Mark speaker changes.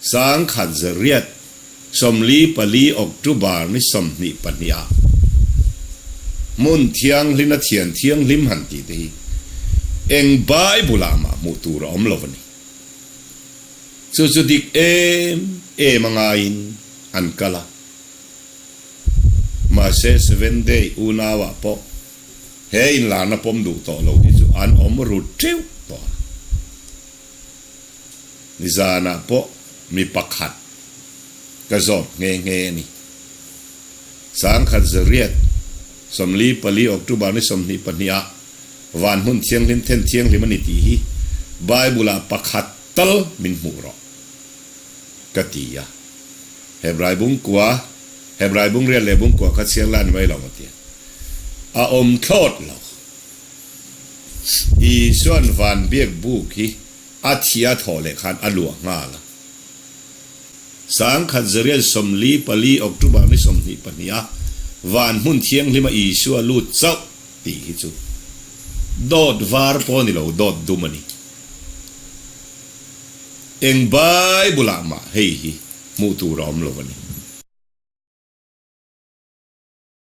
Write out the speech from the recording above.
Speaker 1: 1144 October ni 22 ah hmun thianghlina thian thianghlim han tih te hi eng Bible ah mah hmuh tur a awm lo a ni. Chu chu dik em em a ngaiin an kal a. Mahse Seventh Day unau ah pawh he inlarna pawm duh tawh lo hi chu an awm ru teuh tawh a. Nizanah pawh mi pakhat ka zawt nghe nghe a ni. 1144 October ni 22 ah van hmun thianghlim then thianghlim a ni tih hi Bible ah pakhat tal min hmuh rawh ka ti a. Hebrai bungkua, Hebrai bungriat leh bungkua kha chhiar la ni mai lo maw tia. A awm thlawt lo. Isuan van biak buk hi a thih a thawh leh khan a luah nghal a. 1144 October ni 22 a van hmun thianghlim a Isua lut chauh tih hi chu dawt var pawh ni lo dawt dum a ni. Eng Bible ah mah hei hi hmuh tur a awm lo a ni.